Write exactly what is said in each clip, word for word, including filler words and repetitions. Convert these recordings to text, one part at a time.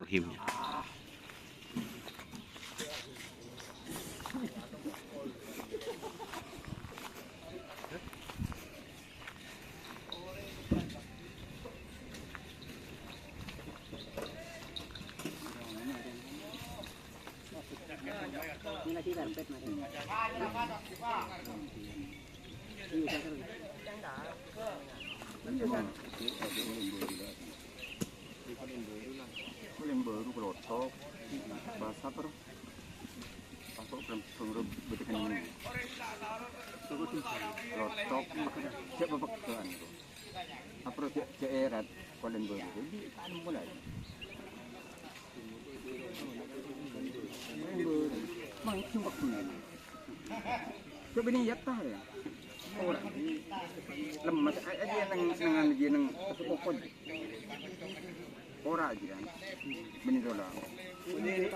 Bismillahirrahmanirrahim. Paling baru kelotok, basah terus. Apa belum, belum, belum betekan ini? Kelotok, cek pepegan itu. Apa cek, cek erat, paling baru. Jadi, kan mulai. Mang, sumpah, sumpah. Coba ini ya, tah, ya. Ora. Lemes, a-, aja nang, nang, aja nang, kokon. Ora aja, kan. Bener, ora. Ini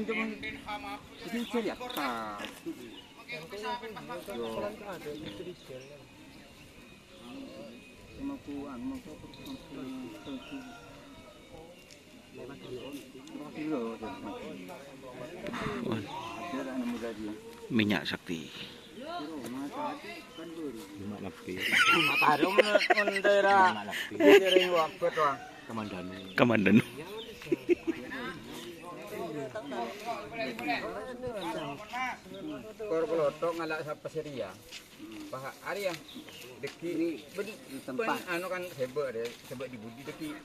cuma, ini cari atas. Yo. Sama ku, anu, mau ke, Minyak sakti. Matahari men, men daerah. Lima lebih. Daerah Wampet, wah. Kamandanu. Kamandanu. Kor kelotok ngalak sapa Syria? Paha, arèya. Dâgghi', bân, tempat. Bân, anu kan sèbâ', arèya. Sèbâ' di budi dâgghi'.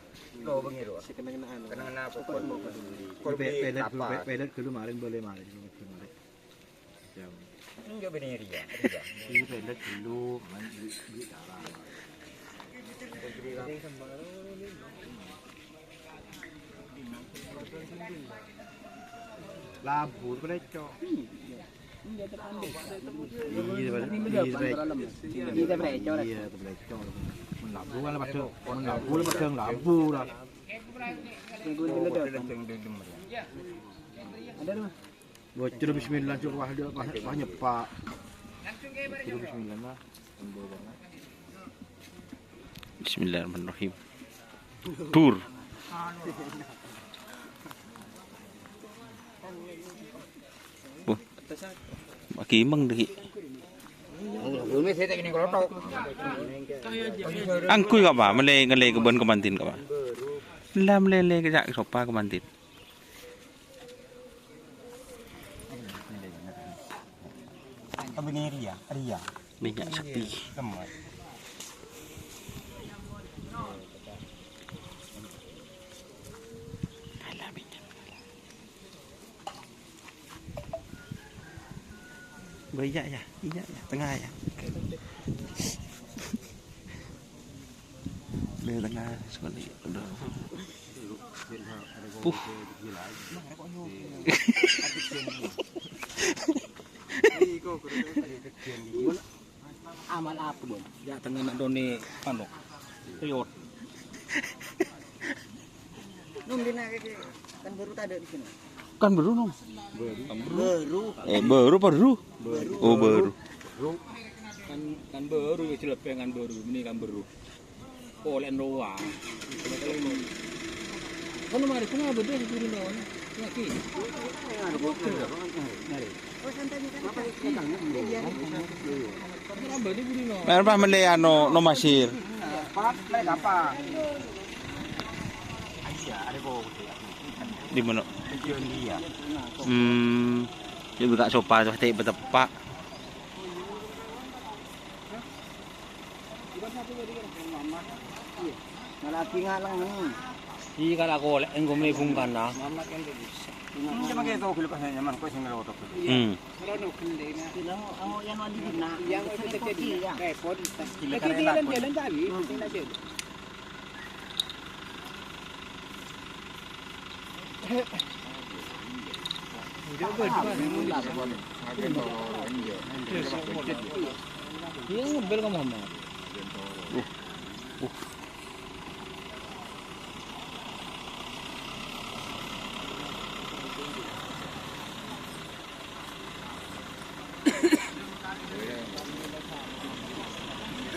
Lo bângè ro. Sè kena-kena anu. Kena-kena apa? Kol-, kol-, kol-, kol-, pelet dulu, apa? Pe-, pelet dulu, malèng boleh malèng. Jam. Enggak, bânnè rèya, rèya. Ini pelet dulu, man, di, di dalam. Labu, pelecok. Iya, Pak. Iya, Pak. Iya, Pak. Iya, Pak. Men labu kan padha, men labu padha labu lah. Ada, Mas. Bocor bismillah, cuk, wah, wah, wah, nyepak. Bocor bismillah, nah. Bismillahirrahmanirrahim. Dur. Wah. Bagi emang deh. Angkuy kapa? Mele ngele kebun kemantin kapa? Lah mele le kejak sopa kemantin. Apa ini ria? Ria. Minyak sapi. Lemak. Alah, minyak. Gua iya ya, iya ya, tengah ya. Di tengah sekali. Aduh. Puh. Amal apa, Bun? Ya, tengah nak doni, anu, riot. Nung, dina, kan baru tadi di sini. Kan baru, nung. Baru. Eh, baru apa baru? Baru. Oh, baru. Kan, kan baru, ya, jelek, kan baru. Ini kan baru. Polèn rowa. Kono mari, kenapa tuh di guru lawan? Lagi. Mari. Kenapa di guru lawan? Merah mele ano, no masir. Pas, apa? Iya, ada bawa. Di mana? Tujuan dia. Hmm. Dia buka sopa tuh, teh betepak. Iya. Malah lagi ngalang ni. Iya, kalau aku oleh engko mlebu kana. Ini cuma kayak tahu kalau pas nyaman, kok sing ngelotok. Hmm. Kalau no kendeng. Bilang, oh, yang wali guna. Yang itu terjadi. Repot. Jadi jalan-jalan tadi, tinggal jalan. Dia ngebel ke mama.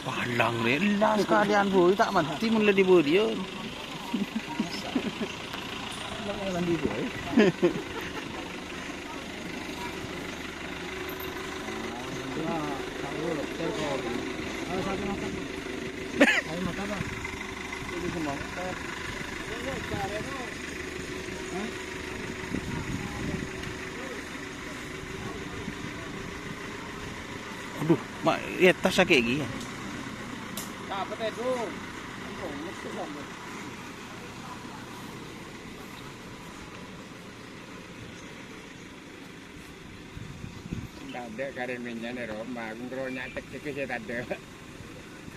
Palang rè, la sakalèyan, Bu, ta' mantè mon la dhi-budhiyân. Aduh, ma', è attas sakè' ghi, yâ. Tadâ' karè mènnya' è roma, ghun ro nya' cekcek sè tadâ'.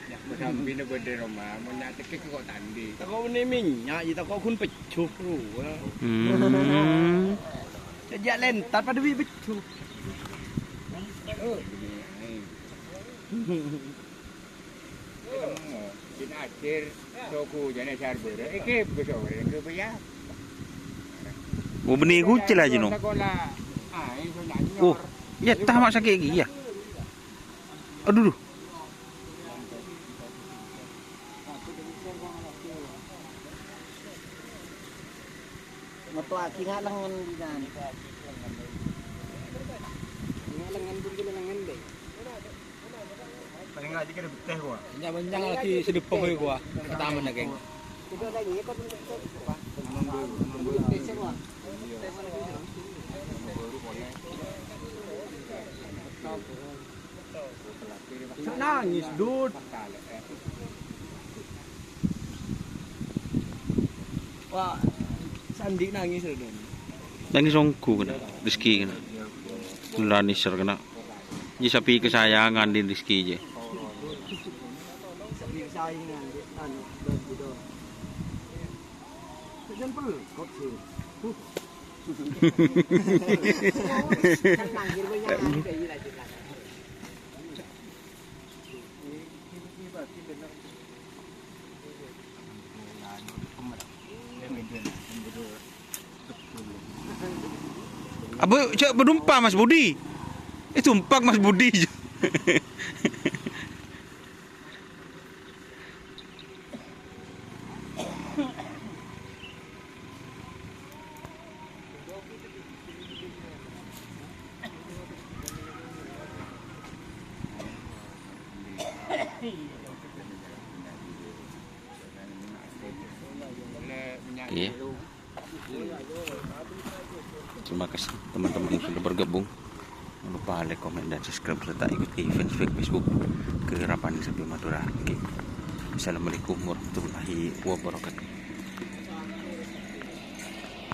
Nya' sambina bâdâ roma, mon nya' cekcek kok tandhi. Tako' bânnè mènnya', yâ tako' ghun pejjhu rowa. Hmm. Jhâ' lèntar padâ bi' pejjhu. Din adir, soku jana sarbara. Iki besok orang ke paya. Oh, bânnè kucel aja, no. Sekolah. Ah, itu nak Oh, nyor. Yâ, tah ma' sakè' ghi, yâ. Aduh, duh. Metuwagi nga' lengngen, Bidan. Nga' lengngen, bungkul lengngen, deh. Paling nggak dikit beteh gua. Banyak-banyak lagi sedepok gua. Pertama nih, geng. Nangis, Dud. Wah, Sandi nangis, Dud. Nangis ongghu kèna, Rizky kèna. Nangis kèna. Jâ' sapi kesayangan din Rizky jâ'. Sapi kesayangan, anu, Dud, gitu. Sajan pelkot sih. Abu, cek berjumpa Mas Budi. Eh, tumpak Mas Budi. Oke. Terima kasih teman-teman yang sudah bergabung. Jangan lupa like, komen, dan subscribe serta ikuti fanspage Facebook Kerapan Sapi Madura. Oke. Assalamualaikum warahmatullahi wabarakatuh.